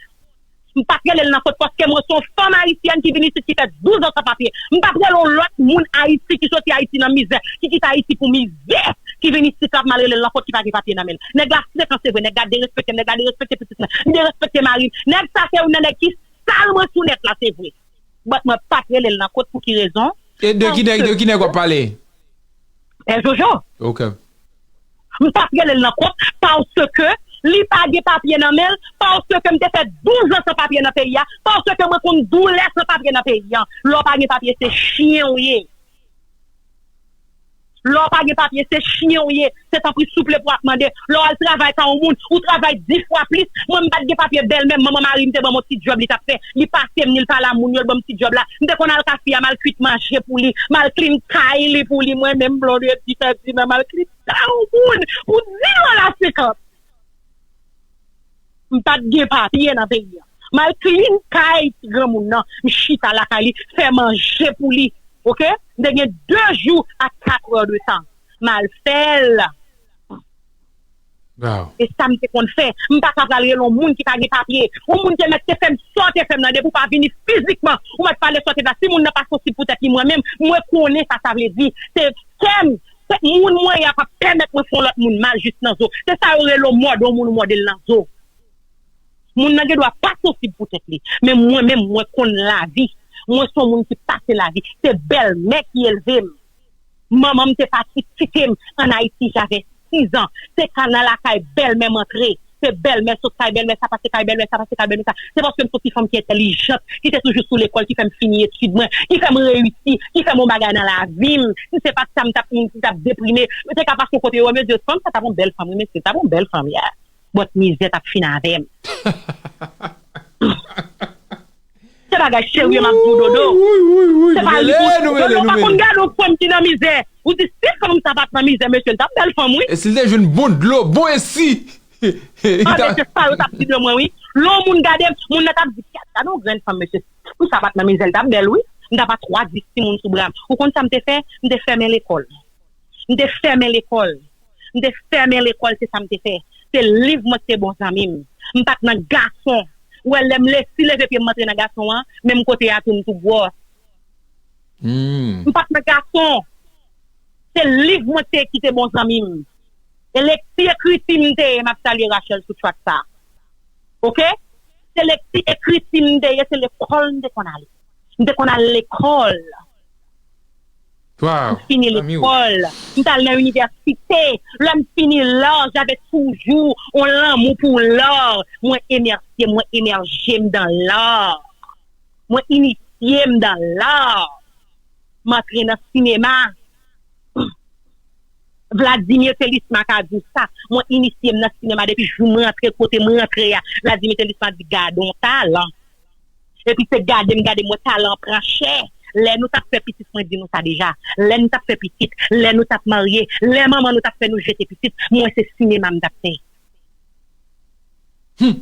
M pa t rele l nan kot paske mwen se yon fanm ayisyèn ki vin isit ki fè douz an san papye. M pa t rele yon lòt moun Ayiti ki soti Ayiti nan mizè, ki kite Ayiti pou mizè, ki vin isit la, m al rele l nan kot ki pa gen papye nan men l. Nèg la frekan, se vre, nèg la derespekte m, nèg la derespekte pitit mwen, li derespekte mari m. Nèg sa se youn nan nèg ki sal mwen sou nèt la, se vre. But mwen pa t rele l nan kot pou ki rezon? E de ki nèg, de ki nèg w ap pale? Pè Jojo. Ok. M pa t rele l nan kot paske li pa gen papye nan men l, paske m te fè douz an san papye nan peyi a, paske mwen konn doulè san papye nan peyi a. Lè w pa gen papye, se chyen w ye. Lè w pa gen papye, se chyen w ye. Se tanpri souple pou w ap mande. Lè w al travay kay yon moun, ou travay dis fwa plis. Mwen, m pa t gen papye, bèlmè m, manman mari m te ban m yon ti djòb li t ap fè. Li pase m, li pale a moun yo, l ban m ti djòb la. M te konn al kafe a, m al kwit manje pou li, m al clean kay li pou li. Mwen menm, blondredi fè dimen, m al clean kay yon moun pou dis dola senkant. M pa t gen papye nan peyi a. M al clean kay ti granmoun nan. M chita lakay li, fè manje pou li. Ok? M te gen de jou ak kat è de tan. M al fè l. Wow. E sa m te konn fè. M pa ka pral rele yon moun ki pa gen papye. Yon moun te mèt te fè m sa w te fè m nan, depi w pa vini fizikman. Ou mèt pale sa w te fè. Si moun nan pa sansib pou tèt li, mwen menm, mwen konnen sa sa vle di. Se kè m, se moun mwen ye a p ap pèmèt mwen fè yon lòt moun mal jis nan zo. Se sa yo rele w mòde yon moun, ou mòde l nan zo. Moun nan gen dwa pa sansib pou tèt li. Men mwen menm, mwen konn lavi. Mwen se yon moun ki pase lavi. Se bèlmè ki elve m. Manman m te pati kite m ann Ayiti, j'avais six ans. Se ka nan lakay bèlmè m antre. Se bèlmè sot kay bèlmè sa, pase kay bèlmè sa, pase kay bèlmè sa. Se paske m se yon ti fanm ki entèlijant, ki te toujou sou lekòl, ki fè m fini etid mwen, ki fè m reyisi, ki fè m yon bagay nan lavi m. Si se pa t sa, m t ap, m t ap deprime. Yo te ka pase yon kote yo wè m, yo di, fanm sa t ap yon bèl fanm, wi, mesye, t ap yon bèl fanm, yeah. Bòt mizè t ap fin avè m. Se bagay serye m ap di w, Dodo. Se pa li pou... Dodo pa konn gade yon fanm ki nan mizè. Ou di si fanm sa pa t nan mizè, mesye, l t ap bèl fanm, wi. E si l te jwenn bon dlo, bon esi? An, mesye, sa yo t ap di de mwen, wi. Lè yon moun gade m, moun nan t ap di, "Gad, gade yon grenn fanm, mesye. Si fanm sa pa t nan mizè, l t ap bèl, wi. M ta pa twa dis timoun sou bra m." Ou konn sa m te fè? M te fèmen lekòl. M te fèmen lekòl. M te fèmen lekòl, se sa m te fè. Se liv mwen ki te bon zanmi m. M pa t nan gason. Ou wè, lè m lesi leve pye m antre nan gason an, menm kote a tou m tou gwòs. M pa t nan gason. Se liv mwen te ki te bon zanmi m. E lekti ekriti m te ye, m ap salye Rachel sou chat sa. Oke? Se lekti ekriti m te ye, se lekòl m te konn ale. M te konn al lekòl. M fini lekòl. M t al nan inivèsite. Lè m fini la, j'avais toujours yon lanmou pou la. Mwen emersye, mwen emerje m dan la. Mwen inisye m dan la. M antre nan sinema. Vladimir Thelisma ka di w sa. Mwen inisye m nan sinema depi jou mwen antre kote mwen antre a. Vladimir Thelisma di, "Gade yon talan." Epi se gade m, gade m wè talan an pran chè. Lè nou t ap fè pitit, mwen di nou sa deja. Lè nou t ap fè pitit, lè nou t ap marye, lè manman nou t ap fè nou jete pitit, mwen se sinema m t ap fè.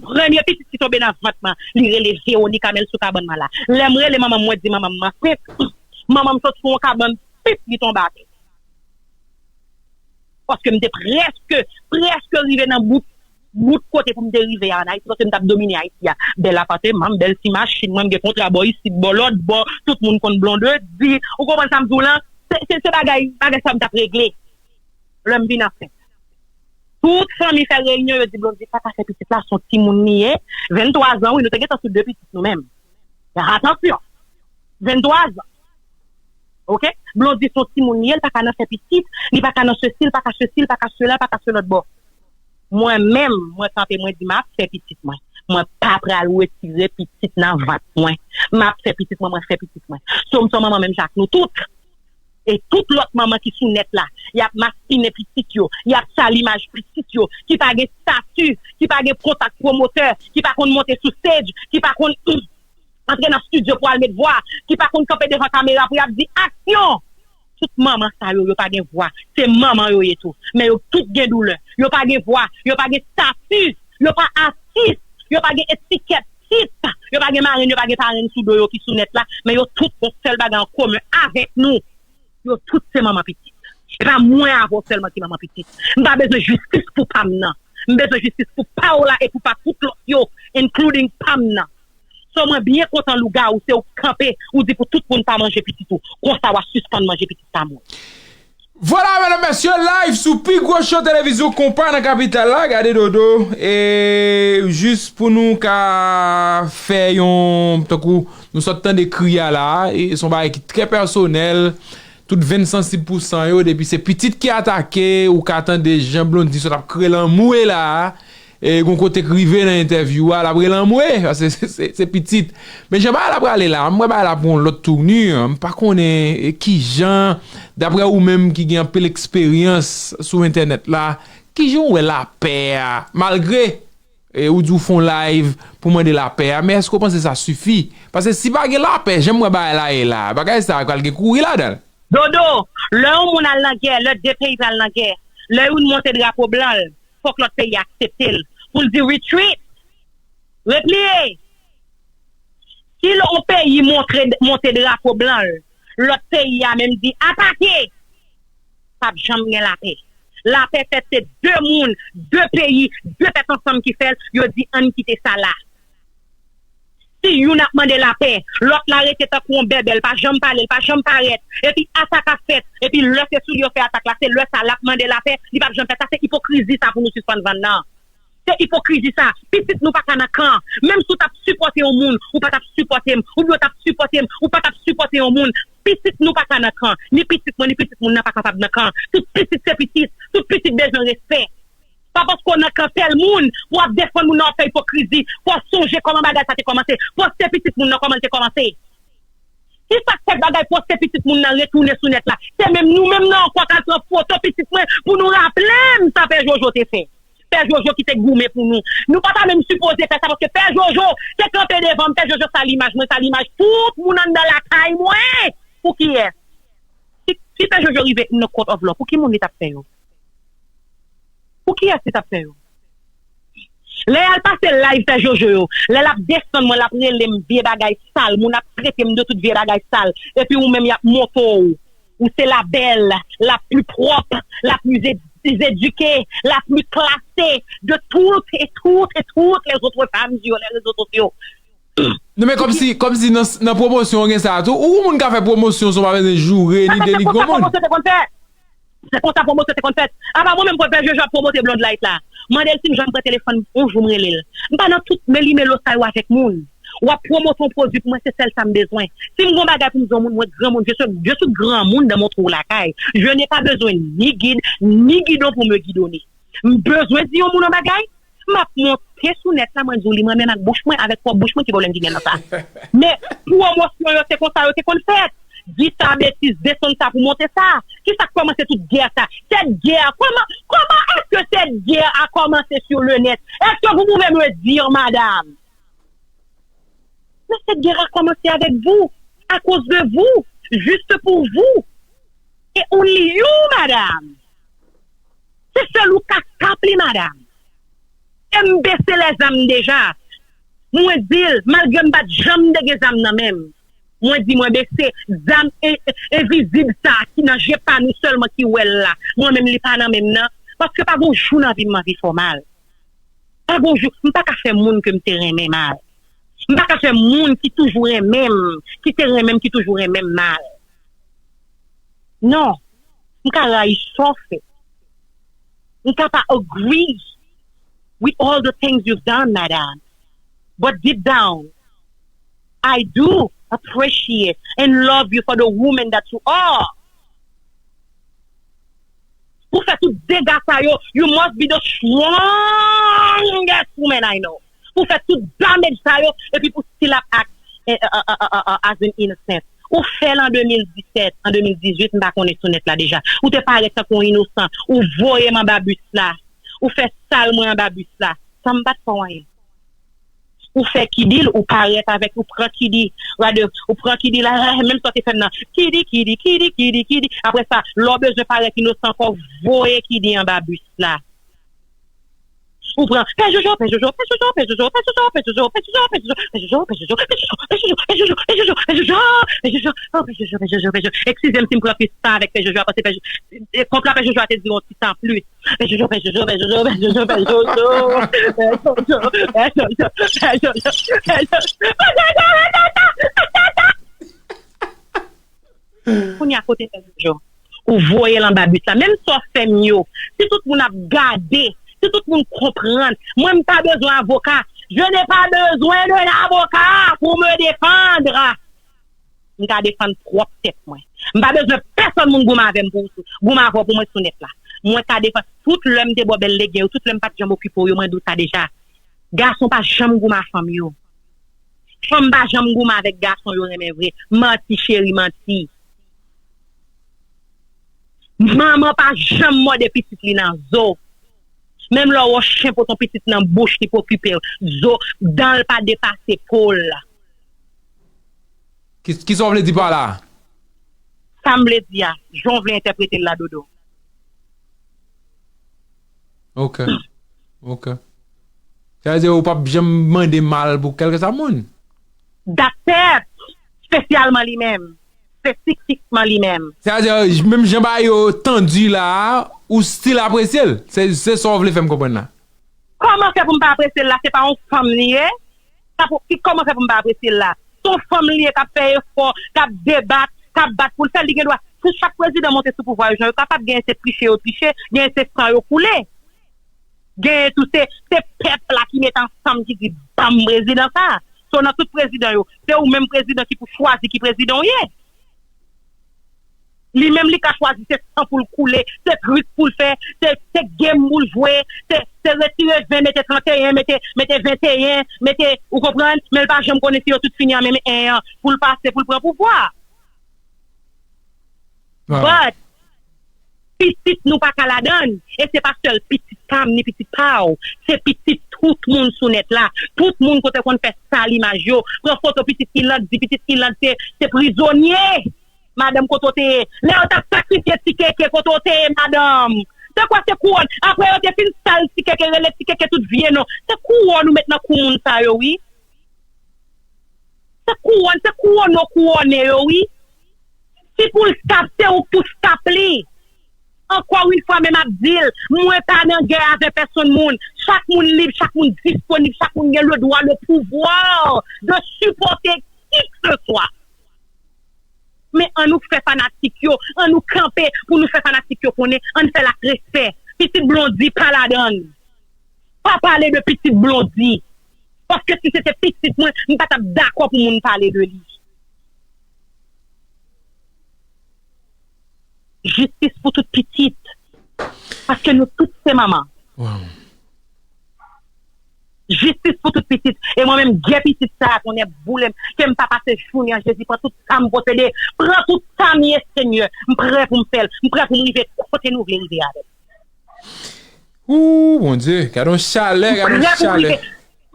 Premye pitit ki tonbe nan vant mwen, li rele Veronica, men l sou kabann mwen la. Lè m rele manman m, mwen di manman m m ansent. Manman m sot sou yon kabann, pip, li tonbe atè. Paske m te prèske, prèske rive nan bout, bout kote pou m te rive a ann Ayiti, paske m t ap domine Ayiti a. Bèl apartman, bèl ti machin, mwen m gen kontra bò isit, bò lòt bò, tout moun konn Blondedy. Ou konprann sa m di w lan? Se, se, se bagay, bagay sa m t ap regle. Lè m vin ansent. Tout fanmi fè reyinyon, yo di Blondedy pa ka fè pitit la, se yon timoun li ye. Venntwa zan, wi, nou te gentan sou de pitit nou menm. Atansyon! Venntwa zan. Oke? Blondedy se yon timoun li ye, li pa ka nan fè pitit, li pa ka nan sesi, li pa ka sesi, li pa ka sela, li pa ka se lòt bò. Mwen menm, mwen kanpe, mwen di, "M ap fè pitit mwen. Mwen pa pral retire pitit nan vant mwen. M ap fè pitit mwen, mwen fè pitit mwen." So, m se yon manman menm jan ak nou tout. E tout lòt manman ki sou nèt la, y ap maspinen pitit yo, y ap sal imaj pitit yo, ki pa gen estati, ki pa gen kontak pwomotè, ki pa konn monte sou stage, ki pa konn antre nan estidyo pou al met vwa, ki pa konn kanpe devan kamera pou y ap di, "Aksyon!" Tout manman sa yo, yo pa gen vwa. Se manman yo ye tou. Men yo tout gen doulè. Yo pa gen vwa, yo pa gen estati, yo pa atis, yo pa gen etikèt tit, yo pa gen marenn, yo pa gen parenn sou do yo ki sou nèt la, men yo tout gon sèl bagay an komen avèk nou. Yo tout se manman pitit. E pa mwen avè w sèlman ki manman pitit. M pa bezwen jistis pou pa m nan. M bezwen jistis pou pa w la e pou pa tout lòt yo, including pa m nan. So mwen byen kontan lougawou se ou k kanpe, ou di pou tout moun pa manje pitit ou. Konsa w a sispann manje pitit pa moun. Vwala, medam, mesye, live sou pi gwo show televizyon konpa nan kapital la. Gade Dodo. E jis pou nou ka fè yon, tankou nou sot tande kri a la, e se yon bagay ki trè pèsonèl. Tout venn sansib pou san yo, depi se pitit ki atake, ou ka tande jan Blondy sot ap kriye lanmou e la a. E gon kote k rive nan entèvyou a, l ap rele anmwe, paske se, se, se pitit. Men jan bagay la prale la, m wè bagay la pran yon lòt tournure. M pa konnen, e, kijan, daprè ou menm ki gen anpil eksperyans sou entènèt la, kijan w wè lapè a, malgre, e, ou di w fè yon live pou mande lapè a, men èske w panse sa sifi? Paske si pa gen lapè, jan m wè bagay la ye la, bagay sa pral gen kouri ladan l. Dodo, lè yon moun al nan gè, lè de peyi pral nan gè, lè youn monte drapo blan l, fòk lòt peyi a aksepte l. Pou l di retreat, repliye. Si yon peyi montre, monte drapo blan l, lòt peyi a menm di atake, p ap janm gen lapè. Lapè fèt se de moun, de peyi, de tèt ansanm ki fè l, yo di ann kite sa la. Si youn ap mande lapè, lòt la rete tankou yon bèbè, l pa janm pale, l pa janm parèt, epi atak ap fèt, epi lè se sou li yo fè atak la, se lè sa l ap mande lapè, li p ap janm fèt. Sa se ipokrizi sa pou nou sispann vann nan. Se ipokrizi sa. Pitit nou pa ka nan kan. Menm si w t ap sipòte yon moun, ou pa t ap sipòte m, oubyen w t ap sipòte m, ou pa t ap sipòte yon moun. Pitit nou pa ka nan kan. Ni pitit mwen, ni pitit moun nan pa kapab nan kan. Tout pitit se pitit. Tout pitit bezwen respè. Pa paske w nan kan tèl moun, w ap defann moun nan, w ap fè ipokrizi. Fò w sonje kòman bagay sa te kòmanse. Fò w se pitit moun nan, kòman l te kòmanse. Kisa k fè bagay poste pitit moun nan retounen sou nèt la? Se menm nou menm nan ankò k al pran foto pitit mwen pou nou raple m sa Pè Jojo te fè. Pè Jojo ki te goumen pou nou. Nou pa ta menm sipoze fè sa, paske Pè Jojo te kanpe devan m. Pè Jojo, sal imaj mwen, sal imaj tout moun anndan lakay mwen. Pou kiyès? Si, si Pè Jojo rive in the court of law, pou ki moun li t ap fè yo? Pou kiyès li t ap fè yo? Lè y al pase live Pè Jojo yo, lè l ap desann mwen, l ap rele m vye bagay sal, moun ap trete m de tout vye bagay sal, epi ou menm y ap montre w, ou se la belle, la plus propre, la plus éduquée, la plus classée de toutes et toutes et toutes les autres femmes sur les réseaux sociaux. Non, men kòmsi, kòmsi nan, nan pwomosyon gen sa tou. Ou moun ka fè pwomosyon san w pa bezwen joure ni denigre moun. Se konsa pwomosyon te konn fèt. Apa mwen menm, Pè Jojo ap pwomote Blonde Light la. Mande l si m janm pran telefòn, yon jou m rele l. M pa nan tout melimelo sa yo avèk moun. W ap pwomote yon pwodui pou mwen, se sèl sa m bezwen. Si m gon bagay pou m di yon moun, mwen granmoun, je suis, je suis granmoun dans mon trou lakay. Je n'ai pas besoin ni guide, ni guidon pour me guidonner. M bezwen di yon moun yon bagay, m ap monte sou nèt la, mwen di w li mwen menm ak bouch mwen, avèk pwòp bouch mwen, ki pwoblèm ki gen nan sa? Men pwomosyon yo, se konsa yo te konn fèt. Di sa betiz, desann sa pou monte sa. Kisa k kòmanse tout gè sa? Cette guerre, comment, comment est-ce que cette guerre a commencé sur le net? Est-ce que vous pouvez me dire, madame? Mais cette guerre a commencé avec vous, à cause de vous, juste pour vous. Et only you, madame. Se sèl ou k ap li, madam. E m bese lèzam deja. Mwen di l, malgre m pa t janm te gen zam nan men m, mwen di mwen bese zam e- e- envizib sa a ki nan je pa nou sèlman ki wè l la. Mwen menm li pa nan men m nan. Paske pa gon jou nan vi m m anvi fè w mal. Pa gon jou, m pa ka fè moun ke m te renmen mal. M pa ka fè moun ki toujou renmen m, ki te renmen m, ki toujou renmen m mal. Non, m ka rayi sa w fè. M ka pa agree with all the things you've done, madam. But deep down, I do appreciate and love you for the woman that you are. Pou fè tout dega sa yo, you must be the strongest woman I know. Pou fè tout damage sa yo, epi pou still ap act eh, eh, eh, eh, eh, eh, as an innocent. Ou fè l an de mil disèt, an de mil dizuit, m pa konnen sou nèt la deja. Ou te parèt tankou yon inosan. Ou voye m anba bis la. Ou fè sal mwen anba bis la. San m pa t fè w anyen. Ou fè Kidi l, ou parèt avèk, ou pran Kidi. Gade, ou pran Kidi la, menm sa w te fè m nan. Kidi, Kidi, Kidi, Kidi, Kidi. Apre sa, lè w bezwen parèt inosan ankò, voye Kidi anba bis la. Ou pran Pè Jojo, Pè Jojo, Pè Jojo, Pè Jojo, Pè Jojo, Pè Jojo, Pè Jojo, Pè Jojo, Pè Jojo, Pè Jojo, Pè Jojo, Pè Jojo, Pè Jojo, Pè Jojo, Pè Jojo, Pè Jojo, Pè Jojo, oh, Pè Jojo, Pè Jojo, Pè Jojo. Eskize m si m pran plis tan avèk Pè Jojo a, paske Pè Jojo, kont la Pè Jojo a te di yon ti tan plis. Pè Jojo, Pè Jojo, Pè Jojo, Pè Jojo, Pè Jojo, Pè Jojo, Pè Jojo, Pè Jojo, Pè Jojo, Pè Jojo, Pè Jojo. Kounye a kote Pè Jojo? Ou voye l anba bis la. Menm sa w fè m yo, si tout moun ap gade, si tout moun konprann, mwen m pa bezwen avoka. Je n'ai pas besoin d'un avocat pour me défendre. M ka defann pwòp tèt mwen. M pa bezwen pèsonn moun goumen avè m pou goumen avè w pou mwen sou nèt la. Mwen ka defann tout lè m te bò bèl legen yo, tout lè m pa t janm okipe w yo, mwen di w sa deja. Gason pa janm goumen a fanm yo. Fanm pa janm goumen avèk gason yo renmen vre. Manti, cheri, manti. Manman pa janm mòde pitit li nan zo. Menm lè w wè chen pot yon pitit nan bouch li pou okipe l. Zo, dan l pa depase po l. Ki, ki sa w vle di pa la a? Sa m vle di a, jan w vle entèprete l la, Dodo. Ok. Ok. Sa vle di ou p ap janm mande mal pou kèlkeswa moun? That's it. Espesyalman li menm. Espesifikman li menm. Sa vle di, menm jan bagay yo tandi la a, ou still apresye l. Se, se sa w vle fè m konprann la. Kòman fè pou m pa apresye l la? Se pa yon fanm li ye? Sa pou, ki, kòman fè pou m pa apresye l la? Se yon fanm li ye k ap fè efò, k ap debat, k ap bat pou l fè l. Li gen dwa, pou chak prezidan monte sou pouvwa yo, jan yo kapab, genyen se triche yo triche, genyen se san yo koule. Genyen tou se, se pèp la ki met ansanm ki di, ban m prezidan sa. So, nan tout prezidan yo, se ou menm prezidan ki pou chwazi ki prezidan w ye. Li menm li ka chwazi se san pou l koule, se trik pou l fè, se, se game pou l jwe, se, se retire ven, mete tranteyen, mete, mete venteyen, mete, ou konprann, men l pa janm konnen si yo tout fini an menm en an, pou l pase, pou l pran pouvwa. But, Pitit nou pa ka ladan l. E se pa sèl pitit pa m ni pitit pa w. Se pitit tout moun sou nèt la. Tout moun kote konn fè sal imaj yo. Pran foto pitit Iland, di pitit Iland se, se prizonye. Madanm, kote w te ye? Lè yo t ap sakrifye Ti Keke, kote w te ye, madanm? Se kwa se kouwòn? Apre yo te fin sal Ti Keke, rele Ti Keke tout vye non. Se kouwòn ou met nan kou moun sa yo, wi. Se kouwòn, se kouwone w kouwone yo, wi. Si pou l stap, se ou k pou stap li. Encore une fois, men m ap di l, mwen pa nan gè avè pèsonn moun. Chak moun lib, chak moun disponib, chak moun gen le droit, le pouvoir de supporter qui que ce soit. Men ann nou fè fanatik yo, ann nou kanpe pou nou fè fanatik yo konnen, ann fè l ak respè. Pitit Blondy pa ladan l. Pa pale de pitit Blondy. Paske si se te pitit mwen, m pa t ap dakò pou moun pale de li. Jistis pou tout pitit. Paske nou tout se manman. Jistis pou tout pitit. E mwen menm, gen pitit sa a, konnen boule m, ke m pa pase jounen an, Jezi, pran tout sa m posede, pran tout sa m ye, Senyè. M prè pou m fè l. M prè pou m rive kote nou vle rive avè l. Ooh, Bondye, gade yon chalè, gade yon chalè.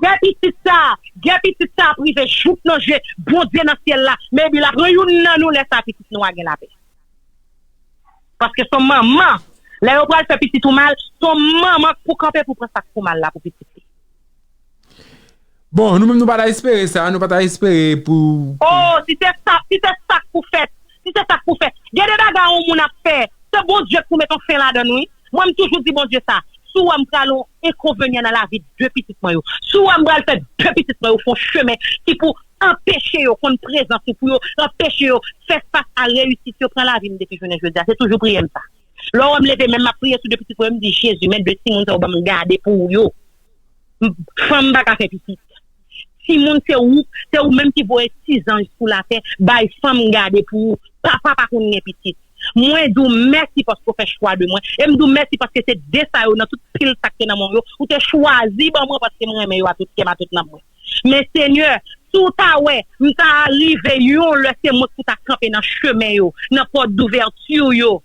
Gen pitit sa, gen pitit sa ap rive jouk nan je Bondye nan syèl la. Maybe l ap pran youn nan nou, lè sa pitit nou a gen lapè. Paske se yon manman, lè yo pral fè pitit ou mal, se yon manman k pou kanpe pou pran sa k pou mal la pou pitit li. Bon, nou menm nou pa ta espere sa, nou pa ta espere pou. Oh, si se sa, si se sa k pou fèt, si se sa k pou fèt. Gen de bagay yon moun ap fè, se Bondye k pou met yon fen ladan l wi. Mwen m toujou di Bondye sa, si w wè m pral yon enkonvenyan nan lavi de pitit mwen yo, si w wè m pral fè de pitit mwen yo fè yon chemen ki pou anpeche yo konn prezans ou, pou yo anpeche yo fè fas a reyisit yo, pran lavi m depi jounen jodi a. Se toujou priyè m sa. Lè w wè m leve men m, m ap priye sou de pitit mwen yo, m di, Jezi, men de timoun sa yo ban m gade pou ou yo. Fanm pa ka fè pitit. Timoun se ou, se ou menm ki voye ti zanj sou latè bay fanm gade pou ou. Papa pa konn gen pitit. Mwen di w mèsi paske w fè chwa de mwen. E m di w mèsi paske se de sa yo nan tout pil sa k te nan men w yo, ou te chwazi ban mwen paske m renmen yo a tout kè m, a tout nanm mwen. Men Senyè, si w ta wè, m ta rive yon lè se mwen k pou ta kanpe nan chemen yo, nan pòt douvèti yo.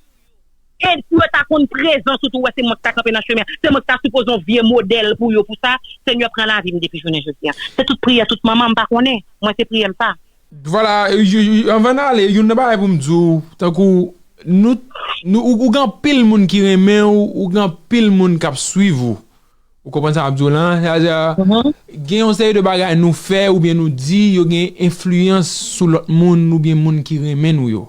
E pou yo ta konn prezans ou tou, wè se mwen ki ta kanpe nan chemen an. Se mwen ki ta sipoze yon vye modèl pou yo pou sa. Senyè, pran lavi m depi jounen jodi a. Se tout priyè tout manman, m pa konnen. Mwen se priyè m sa. Vwala, anvan n ale, youn nan bagay pou m di w, tankou, nou, nou, ou, ou gen anpil moun ki renmen w, ou gen anpil moun k ap swiv ou. Ou konprann sa m ap di w lan? Sa vle di, gen yon seri de bagay nou fè oubyen nou di, yo gen enfliyans sou lòt moun oubyen moun ki renmen nou yo.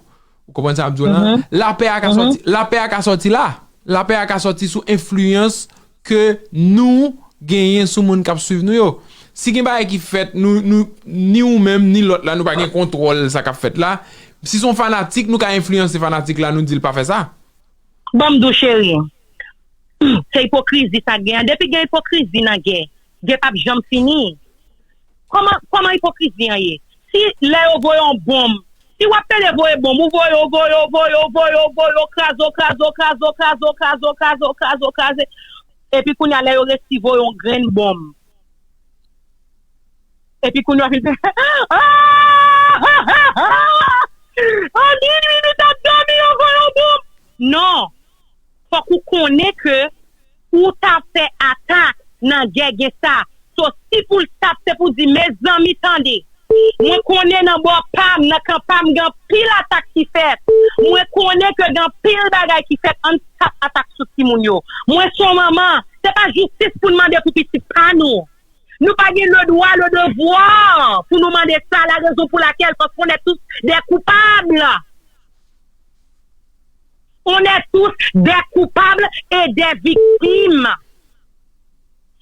Ou konprann sa m ap di w lan? Lapè a ka sòti, lapè a ka sòti la. Lapè a ka sòti sou enfliyans ke nou genyen sou moun k ap swiv nou yo. Si gen bagay ki fèt, nou, nou, ni ou menm, ni lòt la, nou pa gen kontwòl sa k ap fèt la. Si se yon fanatik, nou ka enfliyanse fanatik la, nou di l pa fè sa. Ban m di w cheri, se ipokrizi sa k gen an. Depi gen ipokrizi nan gè, gè p ap janm fini. Kòman, kòman ipokrizi an ye? Si lè yo voye yon bonm, si w ap pede voye bonm, ou voye, ou voye, ou voye, ou voye, ou voye, ou kraze, ou kraze, ou kraze, ou kraze, ou kraze, ou kraze, ou kraze, ou kraze, epi kounye a lè yo resi voye yon grenn bonm, epi kounye a w ap vin fè, a minwi nou t ap dòmi, yo voye yon bonm. Non. Fòk ou konnen ke ou ta fè atak nan gè gen sa. So, si pou l t ap, se pou di, mezanmi, tande. Mwen konnen nan bò pa m, nan kan pa m, gen anpil atak ki fèt. Mwen konnen ke gen anpil bagay ki fèt, ann stop atak sou timoun yo. Mwen se yon manman, se pa jistis pou n mande pou pitit pa nou. Nou pa gen le droit, le devoir pou nou mande sa, la raison pour laquelle, parce qu'on est tous des coupables. On est tous des coupables et des victimes.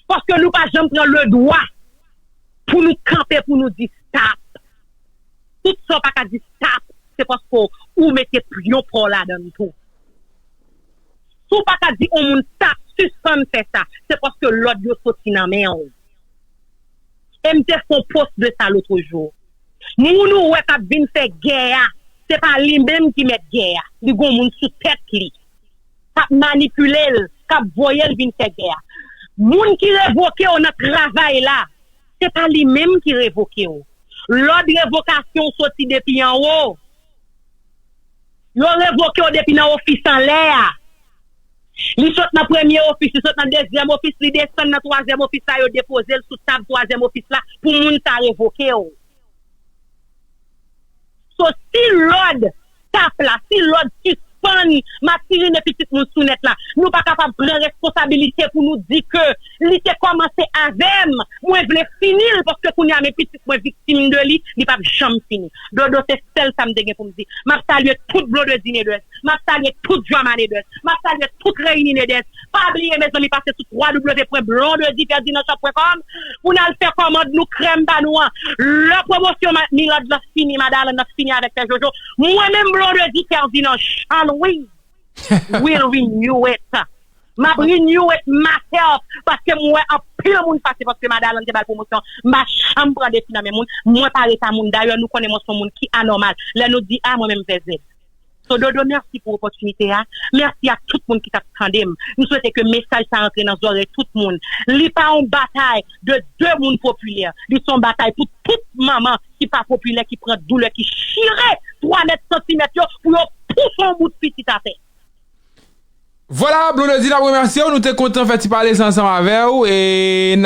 Paske nou pa janm pran le dwa pou nou kanpe, pou nou di stop. Tout sa w pa ka di stop, se paske ou mete pyon pa w ladan l tou. Si w pa ka di yon moun stop, sispann fè sa, se paske lòd yo soti nan men w. E m te fè yon post de sa lotrejou. Moun ou wè k ap vin fè gè a, se pa li menm ki mèt gè a. Li gon moun sou tèt li k ap manipile l, k ap voye l vin fè gè a. Moun ki revoke w nan travay la, se pa li menm ki revoke w. Lòd revokasyon w soti depi anwo. Yo revoke w depi nan ofis anlè a. Li sot nan premye ofis, li sot nan dezyèm ofis, li desann nan twazyèm ofis la, yo depoze l sou tab twazyèm ofis la pou moun sa revoke w. So, si lòd tap la, si lòd sispann matirine pitit moun sou nèt la, nou pa kapab pran responsabilite pou nou di ke li te kòmanse avè m, mwen vle fini l, paske kounye a men pitit mwen viktim de li, li p ap janm fini. Dodo, se sèl sa m te gen pou m di. M ap salye tout Blondedy Nedès, m ap salye tout Joama Nedès, m ap salye tout Reyini Nedès. Pa bliye, mezanmi, pase sou w w w pwen blondedy ferdinand shop pwen com pou n al fè kòmand nou krèm pa nou an. Lè pwomosyon Milad lan fini, Madalèn nan fini avèk Pè Jojo, mwen menm Blondedy Ferdinand Charles Louis will renew it. M ap renew it myself, paske m wè anpil moun pase, paske Madalèn te ba l pwomosyon. M pa janm pran defi nan men moun, mwen pa ret a moun. Dayè, nou konnen mwen se yon moun ki anòmal. Lè nou di A, mwen menm m fè Z. So, Dodo, mèsi pou opòtinite a. Mèsi a tout moun ki t ap tande m. M swete ke mesaj sa rantre nan zòrèy tout moun. Li pa yon batay de de moun popilè. Li se yon batay pou tout manman ki pa popilè, ki pran doulè, ki chire twa mèt santimèt yo pou yo pouse yon bout pitit atè. Vwala, Blondedy, n ap remèsye w. Nou te kontan fè ti pale sa ansanm avè w. E n ap